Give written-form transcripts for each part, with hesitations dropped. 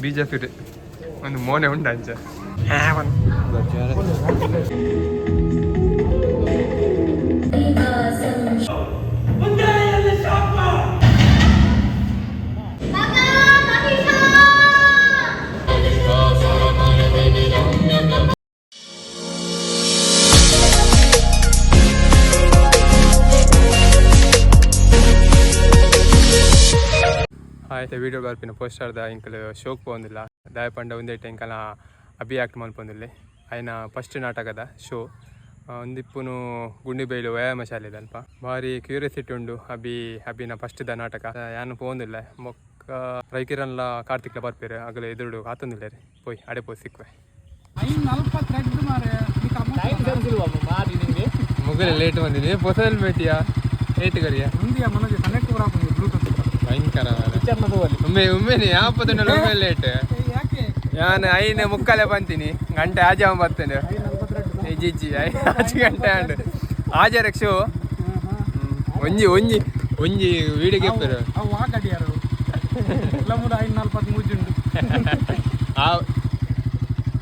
ಬೀಜ ಒಂದು ಮೋನೆ ಉಂಡು ಅಂಚ. ಆಯ್ತು, ವೀಡಿಯೋ ಬರ್ಪಿನ ಪೋಸ್ಟರ್ದ ಇಂಕಲ್ ಶೋಕ್ ಪೋಂದಿಲ್ಲ. ದಾಯ ಪಂಡ ಒಂದೇ ಎಂಕಲ ಅಭಿ ಆಕ್ಟ್ ಮಲ್ಪೊಂದಿಲ್ಲ. ಆಯ್ನ ಫಸ್ಟ್ ನಾಟಕದ ಶೋ ಒಂದಿಪ್ಪುನು ಗುಂಡಿಬೈಲು ವ್ಯಾಯಾಮ ಶಾಲೆದ ಅಲ್ಪ. ಭಾರಿ ಕ್ಯೂರಿಯಾಸಿಟಿ ಉಂಡು. ಅಭಿನ ಫಸ್ಟ್ದ ನಾಟಕ, ಯಾನು ಪೋಂದಿಲ್ಲ. ಮೊಕ್ಕ ರೈಕಿರನ್ಲ ಕಾರ್ತಿಕ್ಲ ಬರ್ಪೇರು. ಅಗಲ ಎದುರುಡು ಕಾತೊಂದಿಲ್ಲ. ಪೋಯ್ ಅಡೆ ಪೋಯ್ ಸಿಕ್ವೆ. ಮುಗಲೆ ಲೇಟ್ ಬಂದಿದೆ. ಹೊಸ ಹೆಲ್ಮೆಟಿಯಾ ಏಟ್ ಕರಿಯ ಭಯಂಕರ. ಒಮ್ಮೆ ಒಮ್ಮೆನೆ ಯಾಪದ ಒಮ್ಮೆ ಲೇಟ್. ಯಾನ್ ಐನ ಮುಕ್ಕಲೆ ಬಂತೀನಿ, ಗಂಟೆ ಆಜಾಮ ಬರ್ತೇನೆ. ಇಜ್ಜಿ, ಆಜಿ ಗಂಟೆ ಆಂಡ್ ಆಜಾರಕ್ ಶೋ. ಒಂಜಿ ಒಂಜಿ ಒಂಜಿ ವೀಡಿಯೋ ಕೆಪ್ಪರು. ಆ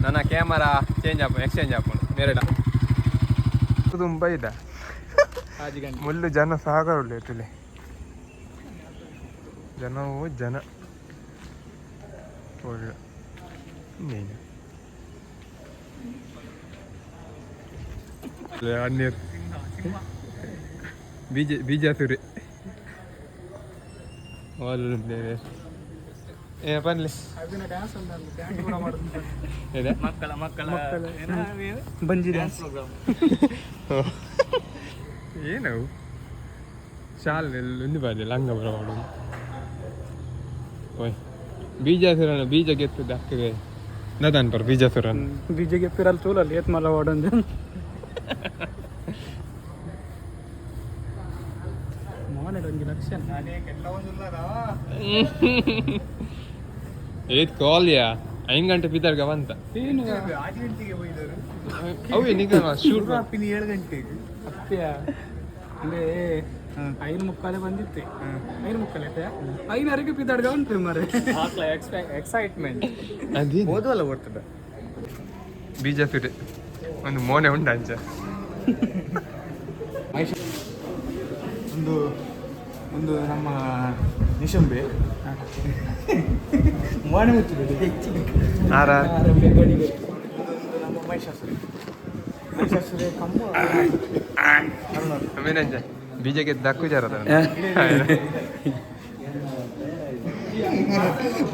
ನನ್ನ ಕ್ಯಾಮರಾ ಚೇಂಜ್ ಆಪು, ಎಕ್ಸ್ಚೇಂಜ್ ಆಪುಂಡು ಮೇರೆಡ. ತುಂಬ ಇದೆ ಮುಳ್ಳು. ಜನ ಸಾಗರ ಉಳ್ಳೆ, ಜನವು ಜನ ಒಳ್ಳೆ. ಇನ್ನೇನು ಅನ್ಯರ್ ಬೀಜ ಬೀಜಾಸುರಿ ಏ ಪನ್ಲಿ. ಮಕ್ಕಳ ಮಕ್ಕಳ ಬಂಜಿ ಡ್ಯಾನ್ಸ್. ಏನು ಶಾಲ್ ಒಂದು ಬಾರಿ ಲಂಗ ಬರವಾಡು. ಓಯ್ ಬೀಜಾಸುರನ ಬೀಜ ಗೆತ್ತದ ಅಕ್ಕಗೆ ನದಾನ್ ಪರ್ ಬೀಜಾಸುರನ್. ಬೀಜಗೆ ಪಿರಲ್ ತೂಲಲ್ಲಿ ಏತ್ ಮಲ್ಲ ವಾಡೊಂದು. ಮೋನೆಡ್ ಒಂಜಿ ಲಕ್ಷಣ. ಏತ್ ಕಾಲ್ಯಾ ಐನ್ ಗಂಟೆ ಬಿದ್ದಾರ್ಗ ಬಂತ. ಅವೇ ನಿಗ ಶೂಟ್. 7 ಗಂಟೆಗೆ. ಅತ್ಯ ಅಂದ್ರೆ 5:45 ಬಂದಿತ್ತೆ. 5:45 ಐತೆ, ಐನರಿಗೆ ಪಿದಾಡ್ಗ ಉಂಟು ಮರೆ. ಎಕ್ಸೈಟ್ಮೆಂಟ್. ಅದೇ. ಓದುವಲ್ಲ ಬರ್ತದೆ. ಬೀಜಾಸುರಿ ಒಂದು ಮೋನೆ ಉಂಡು ಅಂಚ. ಒಂದು ಒಂದು ನಮ್ಮ ನಿಶಂಬೆ ಮೋನೆ ಮುಚ್ಚಿದೆ. ಆರ. ಒಂದು ನಮ್ಮ ಮಹಿಷಾಸುರಿ, ಮಹಿಷಾಸುರಿ ಕಂಬ. ಅಮೇನಂಚ ಬೀಜಕ್ಕೆ ದಕ್ಕು ಜಾರ.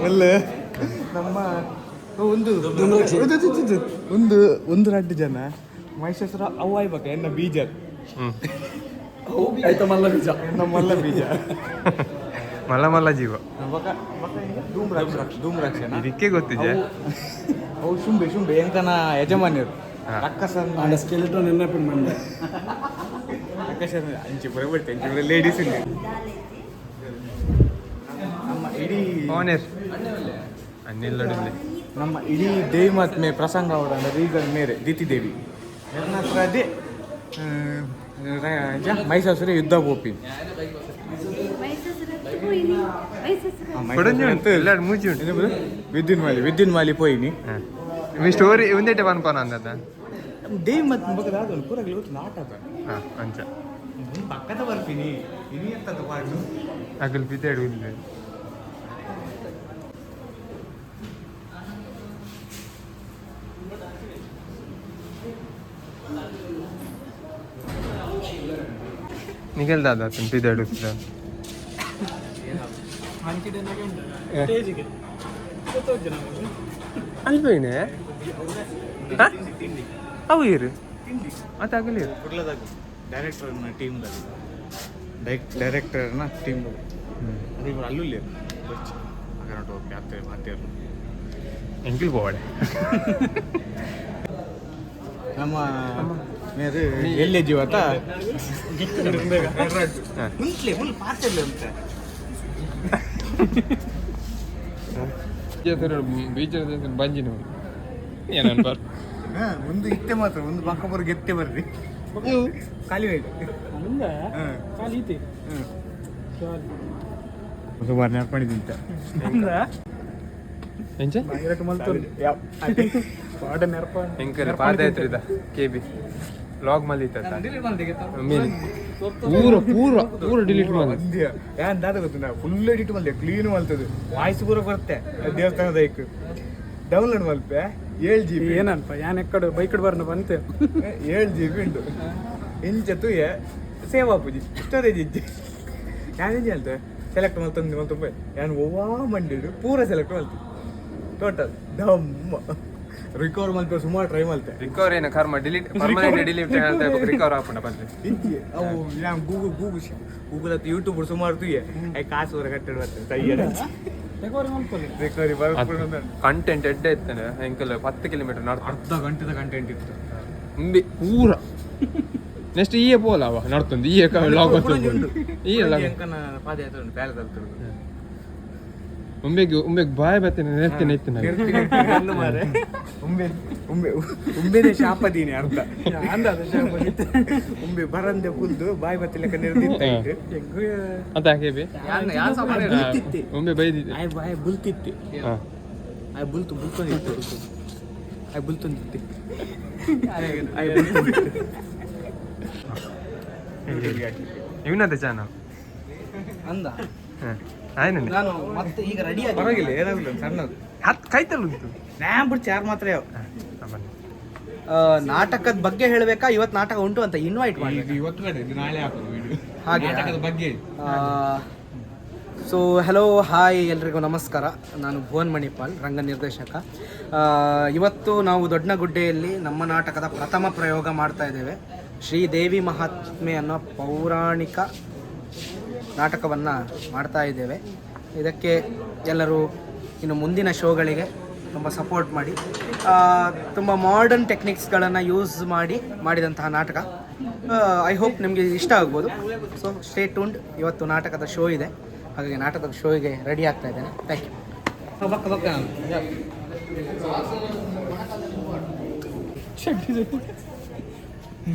ಒಳ್ಳೆ ನಮ್ಮ ಒಂದು ಒಂದು ಒಂದು ಒಂದು ರಡ್ಡು ಜನ ಮಹಿಷಾಸುರ ಅವು ಆಯ್ಬೇಕ ಎನ್ನ ಬೀಜ. ಹ್ಮ್. ಎನ್ನ ಮಲ್ಲ ಬೀಜ. ಮಲ್ಲ ಮಲ್ಲ ಜೀವ. ಬಕ ಬಕ ಧೂಮ್ರಾಕ್ಷ, ಧೂಮ್ರಾಕ್ಷನ. ಇದಕ್ಕೆ ಗೊತ್ತಿದೆ. ಅವು ಶುಂಬೆ ಶುಂಬೆ ಎಂಕನ ಯಜಮಾನ್ಯರು. ರಕ್ಕಸನ್ನ ಸ್ಕೆಲಿಟನ್ ನೆನಪಿನ ಮಂಡೆ. ರಕ್ಕಸನ ಅಂಚೆ ಪುರ ಬರ್ತೇನೆ, ಅಂಚೆ ಪುರ ಲೇಡೀಸ್ ಇಲ್ಲಿ ನಮ್ಮ ಇಡೀ ಓನೇರ್ ಅನ್ನಿಲ್ಲಡಿಲ್ಲಿ. ನಮ್ಮ ಇಡೀ ದೇವಿ ಮಹಾತ್ಮೆ ಪ್ರಸಂಗ ಅವರ ರೀಸನ್ ಮೇರೆ ದಿತಿ ದೇವಿ ನನ್ನ ಹತ್ರ ಅದೇ ಮಹಿಷಾಸುರ ಯುದ್ಧ ಗೋಪಿ. ಕೊಡಂಜಿ ಉಂಟು, ಎಲ್ಲಾರು ಮೂಜಿ ಉಂಟು. ವಿದ್ಯುನ್ ಮಾಲಿ, ವಿದ್ಯುನ್ ಮಾಲಿ ಪೋಯಿನಿ. మీ ಸ್ಟೋರಿ ಒಂದೇಟೆ ಪನ್ಪನ ಅಂದದ. ದೇವಿ ಮಹಾತ್ಮೆ ಬಗ್ಗೆ ದಾದ ಪೂರ ಗೊತ್ತು ನಾಟ. ಹಾ, ಅಂಚ. ಪಕ್ಕದ ಬರ್ತೀನಿ ಇನಿ ಎಂತದ್ದು ಪಾಡು. ಅಗಲ್ ಬಿದ್ದಾಡು ಇಲ್ಲ. ನಿಗಲ್ ದಾದ ಬಿದ್ದಾಡು. ಸ್ಟೇಜಿಗೆ ಅಲ್ವೇನೆ ಅವು ಇರು ಅದಾಗಲಿ. ಕುಡ್ಲದಾಗ ಡೈರೆಕ್ಟರ್ನ ಟೀಮ್ದಾಗ, ಡೈರೆಕ್ಟರ್ನ ಟೀಮ್ ಅದು ಇವರು ಅಲ್ಲುಲ್ಲಿ ಬಚ್ಚಿ ಅಗನಟು ಅತ್ತೆ ಮಾತೇರು. ಎಂಕಿಲ್ ಪೋವಡೆ. ನಮ್ಮ ಮೇರೆ ಎಲ್ಲೇ ಜೀವತ ಮುಂತ್ಲೆ ಫುಲ್ ಪಾತೆಲ್ಲ ಅಂತ. ಬೀಚ್ ಬಂಜಿನ ಏನನ್ ಬರ್. ಒಂದು ಇತ್ತೆ ಮಾತ್ರ ಒಂದು ಪಕ್ಕ ಬರೋ ಗೆತ್ತೆ ಬರ್ರಿ ಖಾಲಿ ಹೋಯ್ತು. ಮುಂದೆ ಖಾಲಿ ಐತಿ. ಸುಮಾರು ನೆನಪು ಮಾಡಿದ್ದಿಂತ. ಎಂಚ? ಡೈರೆಕ್ಟ್ ಮಲ್ತೊಂದು ಪಾಡ ನೆರ್ಪ. ಎಂಕಲ್ ಪಾದಯಾತ್ರಿದ ಕೆ ಬಿ ಲಾಗ್ ಮಲ್ಲಿತ್ತ ಮೀನ್ ಪೂರ ಪೂರ ಪೂರ ಡಿಲೀಟ್ ಮಾಡಿ. ಅಂದ್ಯ ಯಾನ್ ದಾದ ಗೊತ್ತುಂಡ, ಫುಲ್ ಎಡಿಟ್ ಮಲ್ದೆ, ಕ್ಲೀನ್ ಮಲ್ತದು, ವಾಯ್ಸ್ ಪೂರ ಬರ್ತೆ. ದೇವಸ್ಥಾನದ ಐಕ್ ಡೌನ್ಲೋಡ್ ಮಲ್ಪೆ, 7 GB. ಏನಲ್ಪ ಯಾನ್ ಎಕ್ಕಡು ಬೈಕ್ ಬರ್ನ ಬಂತೆ. 7 GB ಉಂಟು. ಇಂಚ ತೂಯೆ, ಸೇವ್ ಆಪುಜಿ, ಸ್ಟೋರೇಜ್ ಇಜ್ಜಿ. ಯಾನ್ ಎಂಚ ಹೇಳ್ತೆ, ಸೆಲೆಕ್ಟ್ ಮಲ್ತೊಂದು ಮಲ್ತೊಂದು ಯಾನ್ ಒವ್ವಾ ಮಂಡಿಡು ಪೂರ ಸೆಲೆಕ್ಟ್ ಮಲ್ತು, ಟೋಟಲ್ ದಮ್ಮ ರಿಕವರ್ ಮಲ್ಪೆ ಸುಮಾರು ಟ್ರೈ ಮಲ್ತೆ. ರಿಕವರ್ ಏನ ಕರ್ಮ, ಡಿಲೀಟ್ ಪರ್ಮನೆಂಟ್ ಡಿಲೀಟ್ ಹೇಳ್ತಾ ರಿಕವರ್ ಆಪುಂಡ ಬಂದೆ. ಇಜ್ಜಿ. ಅವು ಯಾನ್ ಗೂಗಲ್ ಗೂಗಲ್ ಗೂಗಲ್ ಹತ್ತು ಯೂಟ್ಯೂಬ್ ಸುಮಾರು ತೂಯೆ, I ಕಾಸು ಪೂರ ಕಟ್ಟೆಡ್ ಬರ್ತದೆ ತಯ್ಯಡ. ರಿಕವರಿ ಮಲ್ಪೊಲಿ. ರಿಕವರಿ ಬರ್ಪುಂಡು. ಕಂಟೆಂಟ್ ಎಡ್ಡೆ ಇತ್ತಾನೆ. ಎಂಕಲ್ 10 ಕಿಲೋಮೀಟರ್ ನಡ್ತ ಅರ್ಧ ಗಂಟೆದ ಕಂಟೆಂಟ್ ಇತ್ತು. ಉಂಬಿ ಪೂರ ನೆಕ್ಸ್ಟ್ ಈಯೆ ಪೋಲ ಅವ ನಡ್ತೊಂದು ಈಯೆ ಲಾಗ್ ಈ ಲಾಗ್. ಎಂಕನ ಪಾದಯಾತ್ರೆ ಉಂಟು ಪ್ಯಾಲೇಸ್ ಅಲ್ತುಂಡು. ಉಂಬೆಗ್ ಉಂಬೆಗ್ ಬಾಯ್ ಬತ್ತೇನೆ ನೆರ್ತೀನಿ ಇತ್ತಿನ. ಮಾರೆ ಉಂಬೆ ಉಂಬೆ ಉಂಬೆನೆ ಶಾಪ ದೀನಿ ಅರ್ಧ. ಅಂದ ಅದು ಶಾಪ ಇತ್ತೆ. ಉಂಬೆ ಬರಂದೆ ಕುಲ್ದು ಬಾಯಿ ಬತ್ತಿಲೆಕ್ಕ ನಿರ್ದಿತ್ತ ಇಟ್ಟು. ಎಗ್ಗು. ಅಂತ ಕೇಬಿ ಉಂಬೆ ಬೈದಿದ್ದೆ. ಆಯ್ ಬಾಯ್ ಬುಲ್ತಿತ್ತೆ. ಹಾ. ಆಯ್ ಬುಲ್ತು ಬುಲ್ತೊಂದಿತ್ತು, ಆಯ್ ಬುಲ್ತೊಂದಿತ್ತೆ, ಆಯ್ ಬುಲ್ತೊಂದಿತ್ತು. ಇವನದೇ ಚಾನಲ್. ಅಂದ. ಆಯ್ನ. ನಾನು ಮತ್ತೆ ಈಗ ರೆಡಿ ಆಗಿ ಪರವಾಗಿಲ್ಲ, ಏನಾಗಲ್ಲ, ಸಣ್ಣದು. ಹತ್ತು ಕೈತಲ್ ಉಂಟು. ನಾನ್ ಬಿಡ್ಚಿ ಯಾರು ಮಾತ್ರ ಯಾವ ಹಾ, ಬನ್ನಿ. ನಾಟಕದ ಬಗ್ಗೆ ಹೇಳಬೇಕಾ, ಇವತ್ತು ನಾಟಕ ಉಂಟು ಅಂತ ಇನ್ವೈಟ್ ಮಾಡಿ. ಇದು ಇವತ್ತು ಬೇಡ, ಇದು ನಾಳೆ ಹಾಕೋದು ವಿಡಿಯೋ. ಹಾಗೆ. ನಾಟಕದ ಬಗ್ಗೆ. ಸೊ ಹಲೋ, ಹಾಯ್, ಎಲ್ರಿಗೂ ನಮಸ್ಕಾರ. ನಾನು ಭುವನ್ ಮಣಿಪಾಲ್, ರಂಗ ನಿರ್ದೇಶಕ. ಇವತ್ತು ನಾವು ದೊಡ್ಡನಗುಡ್ಡೆಯಲ್ಲಿ ನಮ್ಮ ನಾಟಕದ ಪ್ರಥಮ ಪ್ರಯೋಗ ಮಾಡ್ತಾ ಇದ್ದೇವೆ. ಶ್ರೀದೇವಿ ಮಹಾತ್ಮೆ ಅನ್ನೋ ಪೌರಾಣಿಕ ನಾಟಕವನ್ನು ಮಾಡ್ತಾ ಇದ್ದೇವೆ. ಇದಕ್ಕೆ ಎಲ್ಲರೂ ಇನ್ನು ಮುಂದಿನ ಶೋಗಳಿಗೆ ತುಂಬ ಸಪೋರ್ಟ್ ಮಾಡಿ. ತುಂಬ ಮಾಡರ್ನ್ ಟೆಕ್ನಿಕ್ಸ್ಗಳನ್ನು ಯೂಸ್ ಮಾಡಿ ಮಾಡಿದಂತಹ ನಾಟಕ. I hope ನಿಮಗೆ ಇಷ್ಟ ಆಗ್ಬೋದು. ಸೊ ಸ್ಟೇ ಟೂನ್ಡ್. ಇವತ್ತು ನಾಟಕದ ಶೋ ಇದೆ, ಹಾಗಾಗಿ ನಾಟಕದ ಶೋಗೆ ರೆಡಿ ಆಗ್ತಾ ಇದ್ದೇನೆ. Thank you. ಬಕ್ಕ ಬಕ್ಕ.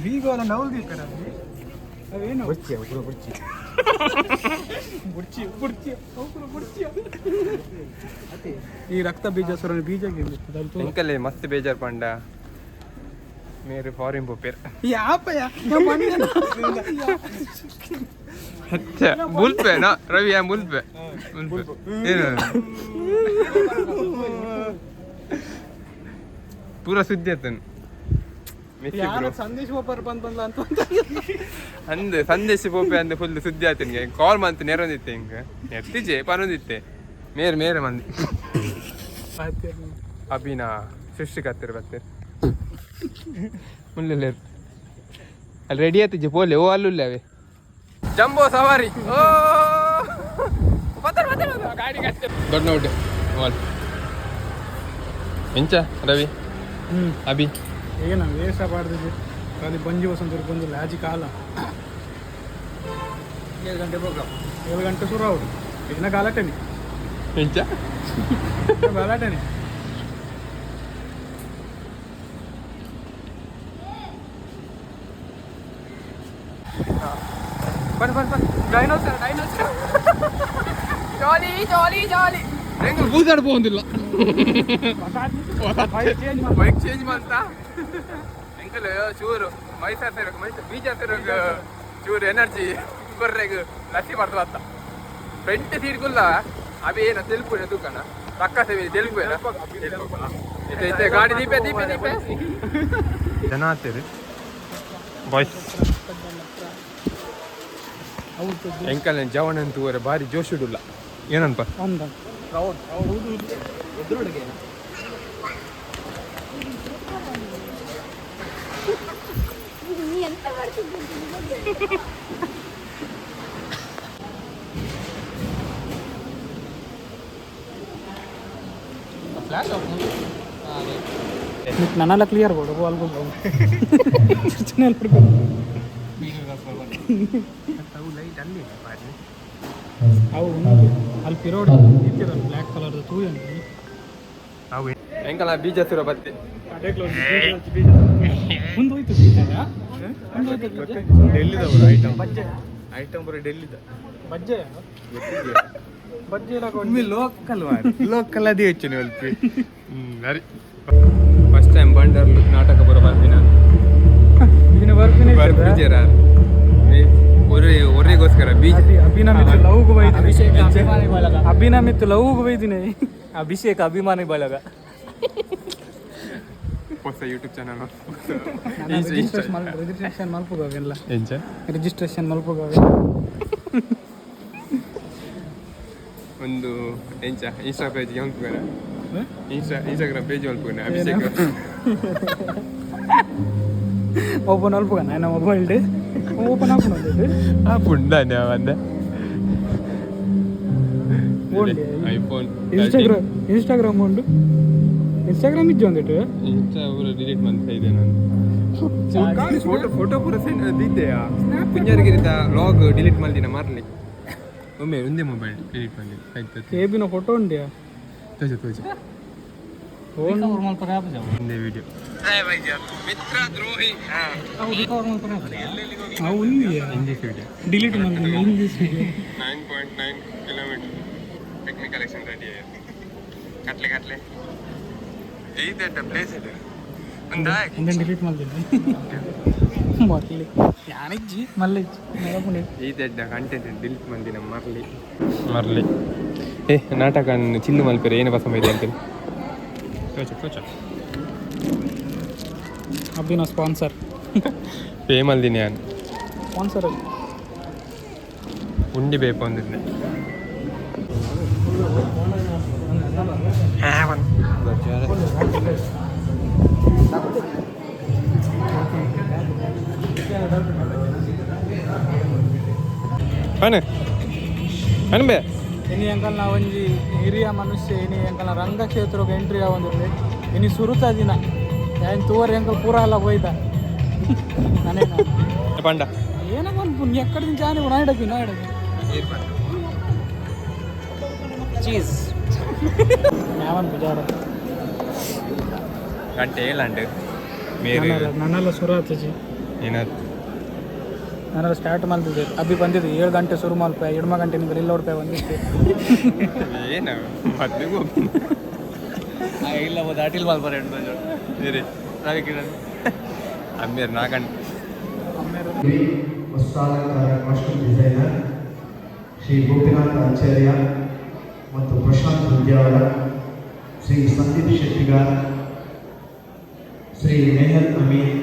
ಬೀಗ ನೌಲ್ ದೀಪರ ಅವೇನು? ಬುರ್ಚಿ ಪೂರ ಬುರ್ಚಿ. ಬುಡ್ಚಿ ಬುಡ್ಚಿ ಅವ್ರು ಬುಡ್ಚಿ. ಈ ರಕ್ತ ಬೀಜ ಸುರನ ಬೀಜ. ಎಂಕಲ್ಲಿ ಮಸ್ತ್ ಬೇಜಾರ್ ಪಂಡ ಮೇರೆ ಫಾರಿನ್ ಪೋಪೇರ್. ಯಾಪಯ್ಯ? ಅಚ್ಚ ಬುಲ್ಪೆ ನಾ ರವಿ ಯಾ ಬುಲ್ಪೆ ಬುಲ್ಪೆ ಏನು ಪೂರ ಸುದ್ದಿ ಆತನು ಮಿಸ್ಸಿ ಬ್ರೋ. ಸಂದೇಶ್ ಒಬ್ಬರು ಬಂದ್ ಬಂದ್ಲ ಅಂತ. ಅಂದ್ ಸಂದೇಶ ಪೋಪೆ ಅಂದ್ ಫುಲ್ ಸುದ್ದಿ ಆತನಿಗೆ ಕಾಲ್ ಮಂತ್ ನೆರೊಂದಿತ್ತೆ, ಹಿಂಗ ನೆರ್ತಿಜೆ ಪನೊಂದಿತ್ತೆ ಮೇರೆ ಮೇರೆ ಮಂದಿ ಅಭಿನ ಸೃಷ್ಟಿಕರ್ತಿರು ಬರ್ತೀರಿ ಮುಲ್ಲೆಲ್ಲೇರು ಅಲ್ಲಿ ರೆಡಿ ಆತಿಜೆ ಪೋಲೆ. ಓ ಅಲ್ಲುಲ್ಲ ಅವೇ ಜಂಬೋ ಸವಾರಿ. ಓ ಬತ್ತಾರೆ ಬತ್ತಾರೆ ಬತ್ತಾರೆ ಗಾಡಿ ಕಟ್ಟೆ ದೊಡ್ಡ ನೋಟೆ ವಾಲ್. ಎಂಚ ರವಿ? ಹ್ಮ್. ಅಭಿ. ಏನ ವೇಷ ಪಾಡ್ದಿದ್ವಿ ಅಲ್ಲಿ ಬಂಜಿ ವಸಂತ ಬಂದು ಲಾಜಿ ಕಾಲ. 7 ಗಂಟೆ ಪ್ರೋಗ್ರಾಮ್. 7 ಗಂಟೆ ಶುರು ಆಗುದು, ಇನ್ನ ಗಲಾಟೆನೆ. ಎಂಚ? ಗಲಾಟೆನೆ. ಬನ್ನಿ ಬನ್ನಿ ಬನ್ನಿ, ಡೈನೋಸರ್ ಡೈನೋಸರ್, ಜಾಲಿ ಜಾಲಿ ಜಾಲಿ. ಹೆಂಗ ಬೂದಾಡ್ ಪೋಂದಿಲ್ಲ, ಬೈಕ್ ಚೇಂಜ್ ಮಾಡ್ತಾ. ಎಂಕಲ್ ಚೂರು ಮೈಸೂರು ಸೇರಕ್ ಮೈಸೂರು ಬೀಚ್ ಸೇರಕ್ ಚೂರು ಎನರ್ಜಿ ಬರ್ರೆಗ್ ಲಸಿ ಮಾಡ್ತಾ ಬತ್ತ. ಫ್ರಂಟ್ ಸೀಟ್ ಕುಲ್ಲ ಅವಿ ಏನ ತೆಲುಪು ತೂಕಣ ರಕ್ಕ ಸೇವೆ ತೆಲುಪು ಇತ್ತೆ ಇತ್ತೆ ಗಾಡಿ ದೀಪೆ ದೀಪೆ ದೀಪೆ ಜನ ಆಗ್ತೀರಿ ಬಾಯ್ಸ್. ಎಂಕಲ್ ಜವನ ತೂವರೆ ಭಾರಿ ಜೋಶುಡುಲ್ಲ ಏನನ್ಪ. ಅಂದ. ಎದುರುಡುಗೆ. ನೀ ಎಂತ ಮಾಡ್ತಿದ್ದೆ ಅಂತ ನಿಮಗೆ ನನಲ್ಲ ಕ್ಲಿಯರ್ ಕೊಡು ಅಲ್ಗೋ ಚರ್ಚನೆ ಬರ್ಬೇಕು. ಲೈಟ್ ಅಲ್ಲಿ ಭಾರಿ. ಅವು ಉಂಟು ಅಲ್ಲಿ ಪಿರೋಡ್ ಇತ್ತಿರಲ್ಲ, ಬ್ಲ್ಯಾಕ್ ಕಲರ್ದು ತೂಯಂడి. ಅವು ಎಂಕಲ ಬೀಜ ಸುರ ಬತ್ತಿ. ಬೀಜ ಮುಂದೋಯ್ತು, ಬೀಜ ಮುಂದೋಯ್ತು ಬೀಜ. ಡೆಲ್ಲಿದವರು ಐಟಮ್ ಐಟಮ್ ಬರೋ ಡೆಲ್ಲಿದ. ಬಜ್ಜೆ. ಗೊತ್ತಿದೆಯಾ? ಲೋಕಲ್ ಲೋಕಲ್ ಅದೇ ಹೆಚ್ಚು ಅಲ್ಪಿ. ಸರಿ, ಫಸ್ಟ್ ಟೈಮ್ ಬಂಡರ್ ನಾಟಕ ಬರೋ ಬರ್ಪಿನ. ಇನ್ನು ಬರ್ಪಿಜರ ಒರೇ ಒರೆಗೋಸ್ಕರ ಬೀಚ್. ಅಭಿನಮಿತ್ ಲವ್ಗೆ ಬೈದಿನಿ, ಅಭಿನಮಿತ್ ಲವ್ಗೆ ಬೈದಿನಿ. ಅಭಿಷೇಕ್ ಅಭಿಮಾನಿ ಬಳಗ. ಹೊಸ ಯೂಟ್ಯೂಬ್ ಚಾನಲ್. ರಿಜಿಸ್ಟ್ರೇಷನ್ ಮಲ್ಪುಗವೆಲ್ಲ. ಎಂಚ? ರಿಜಿಸ್ಟ್ರೇಷನ್ ಮಲ್ಪುಗವೆ. ಒಂದು ಎಂಚ ಇನ್ಸ್ಟಾ ಪೇಜ್ ಮಲ್ಪುಗನ, ಇನ್ಸ್ಟಾಗ್ರಾಮ್ ಪೇಜ್ ಮಲ್ಪುಗನ ಅಭಿಷೇಕ್. ಓಪನ್ ಅಲ್ಪುಗ ನನ್ನ ಮೊಬೈಲ್ ಓಪನ್ ಹಾಕೊಂಡು. ಆ ಪುಂಡಾನೆ ಬಂದೆ. Only iPhone. ಇನ್ಸ್ಟಾಗ್ರಾಮ್, ಇನ್ಸ್ಟಾಗ್ರಾಮ್ ಉಂಟು. ಇನ್ಸ್ಟಾಗ್ರಾಮ್ ಇಜ್ಜು ಒಂದಿಟ್ಟು. ಇನ್ಸ್ಟಾ ಪೂರ ಡಿಲೀಟ್ ಮಾಡ್ತಾ ಇದೆ ನಾನು. ಫೋಟೋ ಫೋಟೋ ಪೂರ ಸೆಂಡ್ ದಿದ್ದೆಯಾ ಪುಂಜಾರಗಿರಿದ ಲಾಗ್ ಡಿಲೀಟ್ ಮಾಡ್ದಿನ ಮಾರ್ಲಿ. ಒಮ್ಮೆ ಒಂದೇ ಮೊಬೈಲ್ ಡಿಲೀಟ್ ಮಾಡಿ ಆಯ್ತು. ಕೇಬಿನ ಫೋಟೋ ಉಂಡಿಯಾ? ತೋಜ ತೋಜ. ಒಂದೇ ವಿಡಿಯೋ ಮಿತ್ರ ದ್ರೋಹಿ. ಅವು ಉಂಡಿಯಾ? English video. ಡಿಲೀಟ್ ಮಾಡಿ English. 9.9 kilometre picnic collection ready ಆಗಿದೆ. ಕಟ್ಲೆ ಕಟ್ಲೆ ಐತೆ ಪ್ಲೇಸ್ ಇದೆ ಒಂದಾ. ಇಂದನ್ ಡಿಲೀಟ್ ಮಾಡ್ತೀನಿ ಮೊದಲಿ ಯಾನಿಜ್ಜಿ ಮಲ್ಲಿಜ್ಜಿ ನೆನಪುಂಡು. ಈತೆಡ್ಡ ಕಂಟೆಂಟ್ ಡಿಲೀಟ್ ಮಂದಿನ ಮರ್ಲಿ ಮರ್ಲಿ. ಏ ನಾಟಕ ಚಿಲ್ಲು ಮಲ್ಪೆರೆ ಏನು ಪಸಂದ ಇದೆ ಅಂತೇಳಿ ತೋಚ ತೋಚ. ಅಬ್ಬಿನ ಸ್ಪಾನ್ಸರ್. ಪೇ ಮಲ್ದಿನಿ ನಾನು. ಸ್ಪಾನ್ಸರ್. ಉಂಡಿ ಬೇಕು ಅಂದಿದ್ದೆ. ಅನ್ಬೆ. ಇನಿ ಅಂಕಲ್ನ ಒಂಜಿ ಹಿರಿಯ ಮನುಷ್ಯ ಇನಿ ಅಂಕಲ್ನ ರಂಗಕ್ಷೇತ್ರಕ್ಕೆ ಎಂಟ್ರಿ ಆವೊಂದಿರಲಿ. ಇನಿ ಸುರುತ ದಿನ ಏನ್ ತೂವರ್ ಅಂಕಲ್ ಪೂರ ಎಲ್ಲ ಹೋಯ್ದ ನಾನೇನ. ಪಂಡ. ಏನಪ್ಪ ಅನ್ಪು ಎಕ್ಕಡ నుంచి ಆನೆ ನಾಯಿಡಕ್ಕೆ ನಾಯಿಡಕ್ಕೆ. ಚೀಸ್. ಯಾವನ್ ಪೂಜಾರ. ಗಂಟೆ ಏಳಂಟು ಮೇರೆ. ನನ್ನೆಲ್ಲ ಶುರು ಆತಜಿ. ಏನ? ನಾನೆಲ್ಲ ಸ್ಟಾರ್ಟ್ ಮಾಡ್ತಿದ್ದೆ. ಅಬ್ಬಿ ಬಂದಿದ್ದು 7 ಗಂಟೆ ಶುರು ಮಲ್ಪ ಎಡ್ಮ ಗಂಟೆ ನಿಮ್ಗೆ ಇಲ್ಲ ರೂಪಾಯಿ ಬಂದಿತ್ತು. ಏನ ಮದ್ವೆಗೆ ಹೋಗಿ. ಇಲ್ಲ ಒಂದು ಅಟಿಲ್ ಮಲ್ಪರೆ ಬೇರೆ ರವಿಕಿರಣ್. ಅಮ್ಮೇರು ನಾಗಂಟೆ. ಆಮೇಲೆ ವಸ್ತ್ರಾಲಂಕಾರ ಕಾಸ್ಟ್ಯೂಮ್ ಡಿಸೈನರ್ ಶ್ರೀ ಗೋಪಿನಾಥ ಆಚಾರ್ಯ ಮತ್ತು ಪ್ರಶಾಂತ್ ಉದ್ಯಾವರ, ಶ್ರೀ ಸಂದೀಪ್ ಶೆಟ್ಟಿಗಾರ್, ಶ್ರೀ ನೇಹಲ್ ಅಮೀನ್,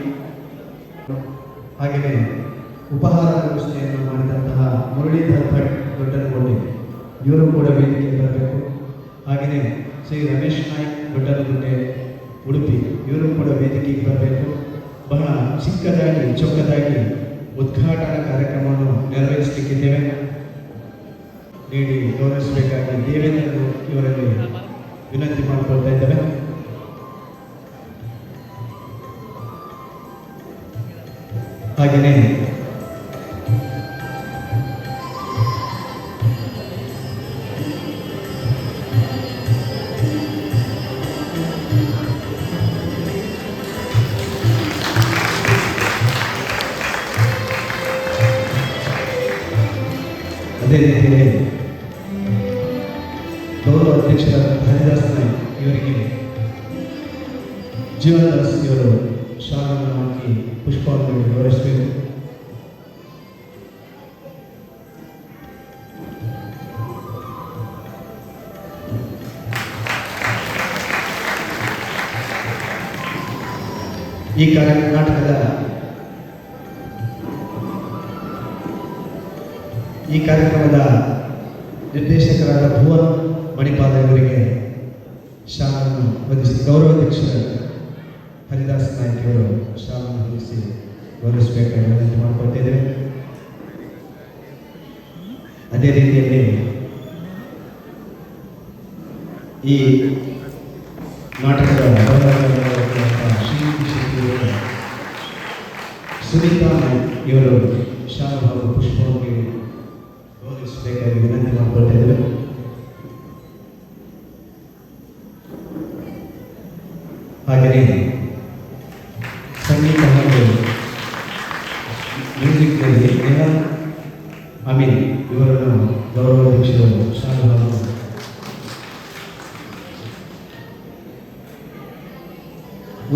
ಹಾಗೆಯೇ ಉಪಹಾರ ವ್ಯವಸ್ಥೆಯನ್ನು ಮಾಡಿದಂತಹ ಮುರಳೀಧರ್ ಭಟ್ ದೊಡ್ಡನಗುಡ್ಡೆ ಇವರು ಕೂಡ ವೇದಿಕೆಗೆ ಬರಬೇಕು. ಹಾಗೆಯೇ ಶ್ರೀ ರಮೇಶ್ ನಾಯ್ಕ್ ದೊಡ್ಡನಗುಡ್ಡೆ ಉಡುಪಿ ಇವರು ಕೂಡ ವೇದಿಕೆಗೆ ಬರಬೇಕು. ಬಹಳ ಚಿಕ್ಕದಾಗಿ ಚೊಕ್ಕದಾಗಿ ಉದ್ಘಾಟನಾ ಕಾರ್ಯಕ್ರಮವನ್ನು ನೆರವೇರಿಸಲಿಕ್ಕಿದ್ದೇವೆ. ನೀಡಿ ಗೌರವಿಸಬೇಕಾಗಿ ದೇವೇಂದ್ರ ಇವರಲ್ಲಿ ವಿನಂತಿ ಮಾಡಿಕೊಳ್ತಾ ಇದ್ದೇವೆ. ಹಾಗೆಯೇ ಅದೇ ರೀತಿಯಲ್ಲಿ ಗೌರವ ಅಧ್ಯಕ್ಷರಾದ ಹರಿದಾಸ್ ನಾಯ್ಕ್ ಇವರಿಗೆ ಜೀವನದಾಸ್ ಇವರು ಶಾಲನ್ನು ಹಾಕಿ ಪುಷ್ಪವನ್ನು ನೀಡಿ ಗೌರವಿಸಬೇಕು. ಈ ಕಾರ್ಯ ನಾಟಕದ ಈ ಕಾರ್ಯಕ್ರಮದ ನಿರ್ದೇಶಕರಾದ ಭುವನ್ ಮಣಿಪಾಲ ಇವರಿಗೆ ಶಾಲನ್ನು ಹೊದಿಸಿ ಗೌರವಾಧ್ಯಕ್ಷರ ಹರಿದಾಸ್ ನಾಯ್ಕ್ ಇವರು ಶಾಲನ್ನು ಹೊದಿಸಿ ಗೌರವಿಸಬೇಕಾಗಿ ವಿನಂತಿ ಮಾಡಿಕೊಳ್ತಿದ್ದೇವೆ. ಅದೇ ರೀತಿಯಲ್ಲಿ ಈ ನಾಟಕದ ಬರಹಗಾರರಾಗಿರುವಂತಹ ಶ್ರೀನಿಧಿ ಶೆಟ್ಟಿ ಇವರು, ಸುನೀತಾ ನಾಯ್ಕ್ ಇವರು ಶಾಲು ಹಾಗೂ ಪುಷ್ಪವನ್ನು ನೀಡಿ ಗೌರವಿಸಬೇಕಾಗಿ ವಿನಂತಿ ಮಾಡಿಕೊಳ್ತಾ ಇದ್ದೇವೆ. ಹಾಗೆಯೇ ಸಂಗೀತ ಹಾಗೂ ಮ್ಯೂಸಿಕ್ನಲ್ಲಿ ನೆಹಲ್ ಅಮೀನ್ ಇವರನ್ನು ಗೌರವಾಧ್ಯಕ್ಷರು ಶಾಲು ಹಾಗೂ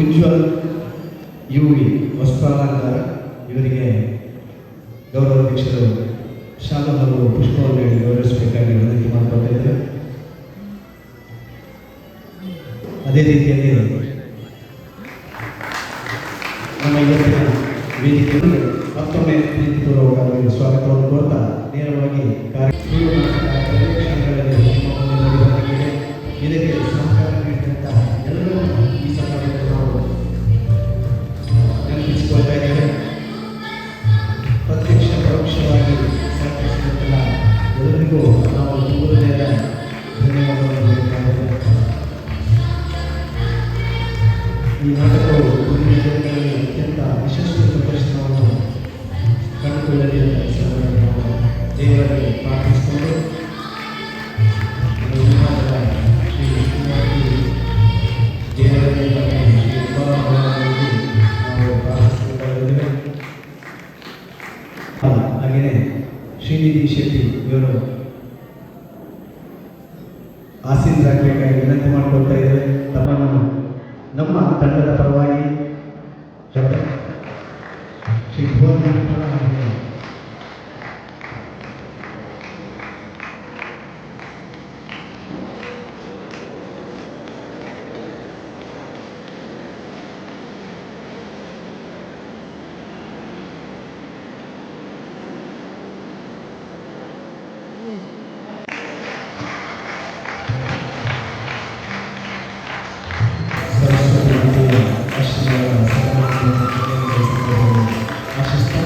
ಉಜ್ವಲ್ ಯುವಿ ವಸ್ತ್ರಾಲಂಕಾರ ಇವರಿಗೆ ಗೌರವಾಧ್ಯಕ್ಷರು ಶಾಲು ಹಾಗೂ ಪುಷ್ಪವನ್ನು ನೀಡಿ ಗೌರವಿಸಬೇಕಾಗಿ ವಿನಂತಿ ಮಾಡಿಕೊಳ್ತಾ ಇದ್ದೇವೆ. ಅದೇ ರೀತಿಯಲ್ಲಿ ನಮ್ಮ ಇವತ್ತಿನ ವೇದಿಕೆಯಲ್ಲಿ ಮತ್ತೊಮ್ಮೆ ಪ್ರೀತಿಪೂರ್ವಕವಾಗಿ ಸ್ವಾಗತವನ್ನು ಕೋರ್ತಾ ನೇರವಾಗಿ ಕಾರ್ಯ ಕ್ಷಣಗಳಲ್ಲಿ ನಿಮ್ಮ ಮುಂದೆ ಮೂಡಿಬರಲಿದೆ. ಇದಕ್ಕೆ ಸಹಕಾರ ನೀಡಿದಂತಹ ಎಲ್ಲರೂ ಈ ಸಂದರ್ಭದಲ್ಲಿ ನಾವು ನೆನಪಿಸಿಕೊಳ್ತಾ ಇದ್ದೇವೆ. ಪ್ರತ್ಯಕ್ಷ ಪರೋಕ್ಷವಾಗಿ ಸಹಕರಿಸಿದಂತಹ ಎಲ್ಲರಿಗೂ ನಾವು ತುಂಬ ಹೃದಯದ ಧನ್ಯವಾದಗಳನ್ನು ಹೇಳುತ್ತಾ, ಈ ನಾಟಕವು ಮುಂದಿನ ದಿನಗಳಲ್ಲಿ ಅತ್ಯಂತ ಯಶಸ್ವಿ ಪ್ರದರ್ಶನವನ್ನು ಕಂಡುಕೊಳ್ಳಲಿ ಅಂತ ಈ ಸಂದರ್ಭದಲ್ಲಿ ನಾವು ದೇವರಲ್ಲಿ ಪ್ರಾರ್ಥಿಸಿಕೊಂಡು, ನಮ್ಮ ವಿಭಾಗದ ಶ್ರೀ ವಿಷ್ಣುಮೂರ್ತಿ ದೇವರಲ್ಲಿ ಮತ್ತು ಶ್ರೀ ಉಮಾಮಹೇಶ್ವರರಲ್ಲಿ ನಾವು ಪ್ರಾರ್ಥಿಸಿಕೊಳ್ತಾ ಇದ್ದೇವೆ. ಹಾಗೆಯೇ ಶ್ರೀನಿಧಿ ಶೆಟ್ಟಿ ಇವರು ಆಸೀನರಾಗಬೇಕಾಗಿ ವಿನಂತಿ ಮಾಡಿಕೊಳ್ತಾ ಇದ್ದೇವೆ. ತಮ್ಮನ್ನು ನಮ್ಮ ತಂಡದ ಪರವಾಗಿ ಡಾಕ್ಟರ್ ಶ್ರೀ ಭುವನ್ ಮಣಿಪಾಲ ಹಾಗೆಯೇ ಸರಸ್ವತಿ ಮಾತೆಯ ಆಶೀರ್ವಾದ ಸದಾ ಸಂದರ್ಭದಲ್ಲಿ ಆಶಿಸ್ತಾ,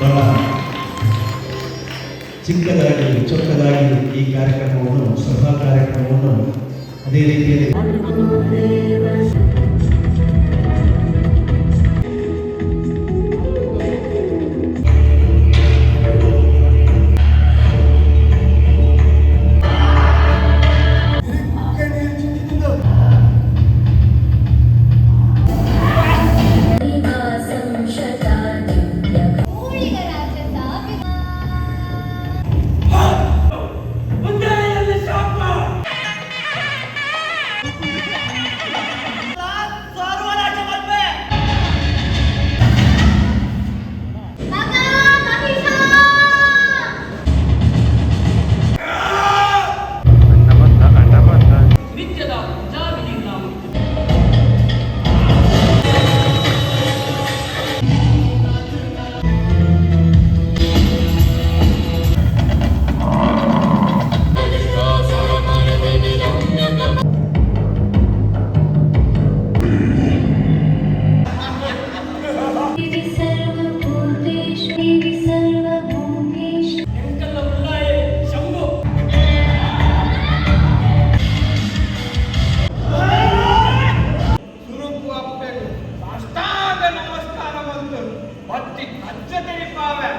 ಬಹಳ ಚಿಕ್ಕದಾಗಿ ಚೊಕ್ಕದಾಗಿ ಈ ಕಾರ್ಯಕ್ರಮವನ್ನು, ಸಭಾ ಕಾರ್ಯಕ್ರಮವನ್ನು ಅದೇ ರೀತಿಯಲ್ಲಿ ಊಳಿಗ ರಾಜ ಸಾವಿರ. ಮಗ ಮಹಿಷ. ಅಣ್ಣ ಬಂದ, ಅಣ್ಣ ಬಂದ. ನಿತ್ಯದ ಪೂಜಾ ವಿಧಿ ನಾವು. ದೇವಿ ಸರ್ವಭೂತೇಷು, ದೇವಿ ಸರ್ವಭೂತೇಷು. ಎಂಕಲ್ಲ ಉಳ್ಳಾಯೆ ಶಂಭು. ಸುರುಕು ಅಪ್ಪೆಗು ಸಾಷ್ಟಾಂಗ ನಮಸ್ಕಾರ ಬಂತು ಬತ್ತಿ ಕಜ್ಜ ತೆರಿಪಾವೆ.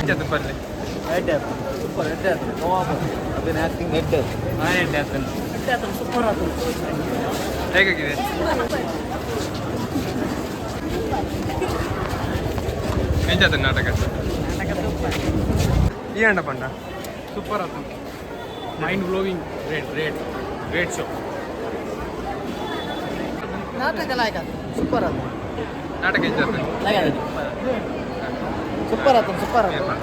ಎಂಚದ ಪರ್ಲೆ? ಸೂಪರ್. ಆಕ್ಟಿಂಗ್. ಸೂಪರ್. ಹೇಗಾಗಿದೆ? ಎಂಚಾತ ನಾಟಕ? ಈ ಅಣ್ಣ ಪಂಡ. ಸೂಪರ್ ಆತು, mind blowing. Great, great, great show. ನಾಟಕ ಲಾಯಕ, ಸೂಪರ್ ಆತು. ನಾಟಕ ಎಂಚಾತ? ಸೂಪರ್ ಆತು, ಸೂಪರ್ ಆತು.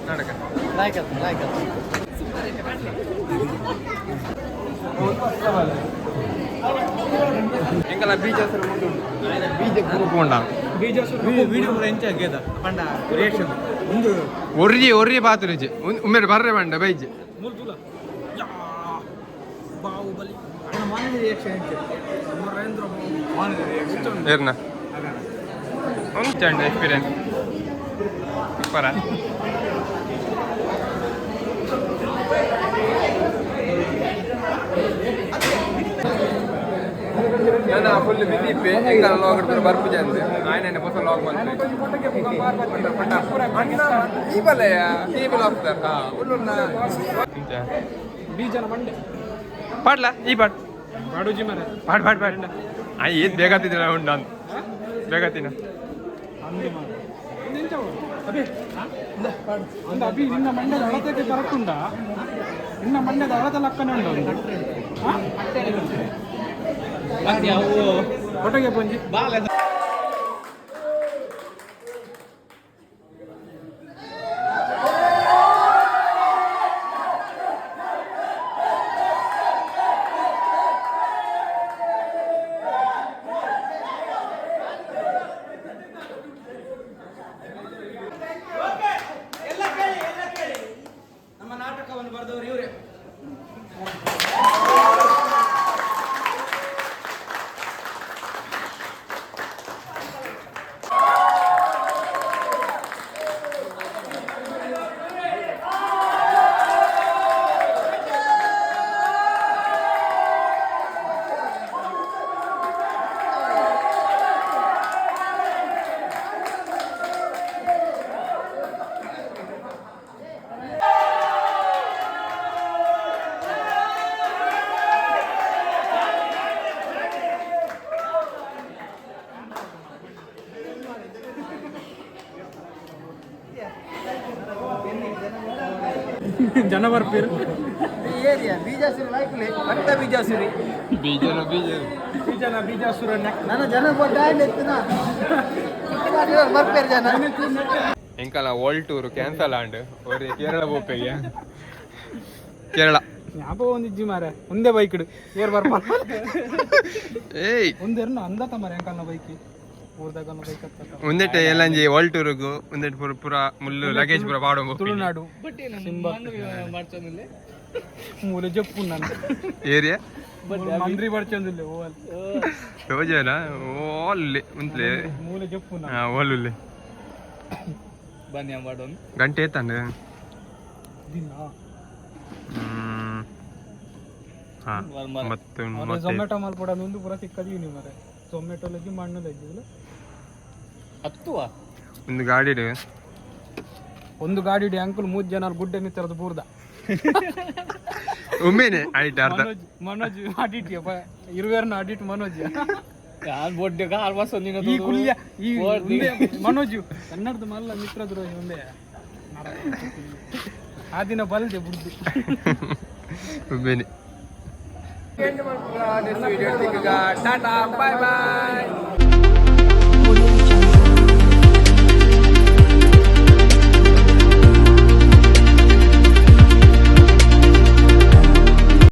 ನಾಟಕ. ಲಾಯಕ ಆತು, ಲಾಯಕ ಆತು. ಎಂಕಲ ಬೀಜ ಬೀಜ ಗ್ರೂಪ್ ಉಂಡ. ವಿಡಿಯೋ ಪೂರ ಎಂಚ ಆಗ್ಯದ ಪಂಡ ರಿಯಾಕ್ಷನ್ ಒಂದು. ಒರ್ರಿ ಒರ್ರಿ ಪಾತ್ರುಜಿ ಉಮ್ಮೇರು ಬರ್ರೆ ಬಂಡ ಬೈಜಿ. ಮೂಲ ತೂಲ, ಯಾ ಬಾಹುಬಲಿ ಅಣ್ಣ. ಏರ್ನ ಒಂದು ಚಂಡ ಎಕ್ಸ್ಪೀರಿಯನ್ಸ್ ಸೂಪರ. ನಾನು ಫುಲ್ ಬಿಸಿ ಇಪ್ಪೆ ಎಂಗಲ ಲಾಗ್ ಪೂರ ಬರ್ಪುಜ ಅಂದ್ ಆಯ್ನ ಹೊಸ ಲಾಗ್ ಬಂತು ಈ ಬಲೆಯ ಈ ಬಲ ಹೋಗ್ತಾರ. ಹಾ, ಉಳ್ಳುನ್ನ ಬೀಜನ ಮಂಡೆ. ಪಾಡ್ಲ ಈ ಪಾಡ್. ಬಾಡೂಜಿ ಮರೆ. ಪಾಡ್ ಪಾಡ್ ಪಾಡ್. ಆಯ್ ಏತ್ ಬೇಗ ತಿಂದಿಲ್ಲ ಉಂಡು ಅಂತ ಬೇಗ ತಿನ್ನ. ಅಂದು ಮಾರೆ ಎಂತ ಅಭಿ ಒಂದು ಅಭಿ, ನಿನ್ನ ಮಂಡ್ಯದ ಅಳತೆಗೆ ಕರೆಕ್ಟ್ ಉಂಟಾ? ನಿನ್ನ ಮಂಡ್ಯದ ಅಳತೆ ಲಕ್ಕನೆ ಉಂಟು ಒಂದು. ಹಾ? ಹೊಟ್ಟೆಗೆ ಪಂಜಿ. ಎಲ್ಲ ಕೇಳಿ, ಎಲ್ಲ ಕೇಳಿ. ನಮ್ಮ ನಾಟಕವನ್ನು ಬರೆದವರು ಇವರೇ. ಜನ ಬರ್ಪೀರು. ಏರಿಯಾ ಬೀಜಾಸುರಿ ಲೈಕ್ಲಿ ಪಟ್ಟ ಬೀಜಾಸುರಿ. ಬೀಜ ಬೀಜ. ಬೀಜನ ಬೀಜಾಸುರ. ನನ್ನ ಜನ ಬರ್ಪೇರು ಜನ. ಎಂಕಲ ವರ್ಲ್ಡ್ ಟೂರ್ ಕ್ಯಾನ್ಸಲ್ ಆಂಡ್ ಒರಿ ಕೇರಳ ಪೋಪೆಗೆ ಕೇರಳ. ಜ್ಞಾಪಕ ಒಂದಿಜ್ಜಿ ಮಾರೆ, ಒಂದೇ ಬೈಕ್ ಏರ್ ಬರ್ಪ. ಏಯ್. ಒಂದೆರಡು ಅಂದತ ಮಾರೆ ಅಂಕಲ್ನ ಬೈಕ್ ಊರ್ದಾಗಲ್ನ ಬೈಕ್ ಹತ್ತ. ಒಂದೆಟ್ಟೆ ಎಲ್ಲಂಜಿ ವರ್ಲ್ಡ್ ಟೂರ್ಗು ಒಂದೆಟ್ ಪೂರ ಪೂರ ಮುಲ್ಲು ಲಗೇಜ್ ಪೂರ ಪಾಡೊಂದು ಪೋಪಿನಿ. ತುಳುನಾಡು ಸಿಂಬ ಮೂಲೆ ಜಪ್ಪು ನಾನು. ಏರಿಯಾ. ಮಂದ್ರಿ ಬರ್ಚೊಂದಿಲ್ಲ ಓವಲ್. ತೋಜನ ಓಲ್ಲಿ ಉಂತ್ಲೆ. ಮೂಲೆ ಜಪ್ಪು ನಾನು. ಹಾ, ಓಲುಲ್ಲೆ ಗಂಟೆ ಏತಂಡು? ದಿನ. ಹಾ, ಮತ್ತೆ ಅವ್ರ ಮತ್ತೆ ಝೊಮ್ಯಾಟೊ ಮಲ್ಪಡ ಒಂದು ಪೂರ ಸಿಕ್ಕದೀವಿ ಮಾರೆ. ಝೊಮ್ಯಾಟೊ ಲಜ್ಜಿ ಮಣ್ಣು ಲಜ್ಜಿಲ್ಲ. ಒಂದು ಗಾಡಿ ಇಡು. ಒಂದು ಗಾಡಿ ಇಡಿ ಅಂಕಲ್ ಮೂರು ಜನ ಗುಡ್ಡೆ ಮಿತ್ತರದ ಬೂರ್ದ. ಒಮ್ಮೆನೆ ಆಯ್ತು ಅರ್ಧ. ಮನೋಜ್ ಮನೋಜ್ ಅಡಿಟ್ ಇರುವೇರ್ನ ಅಡಿಟ್ ಮನೋಜ್ ಈ ಕುಲ್ಯ ಈ ಒಂದೇ ಮನೋಜ್ ಕನ್ನಡದ ಮಲ್ಲ ಮಿತ್ರದ್ರೋಹಿ ಒಂದೇ ಆ ದಿನ ಬಲ್ದೆ ಬುಡ್ದು. ಒಮ್ಮೆನೆ. Tata, bye boy.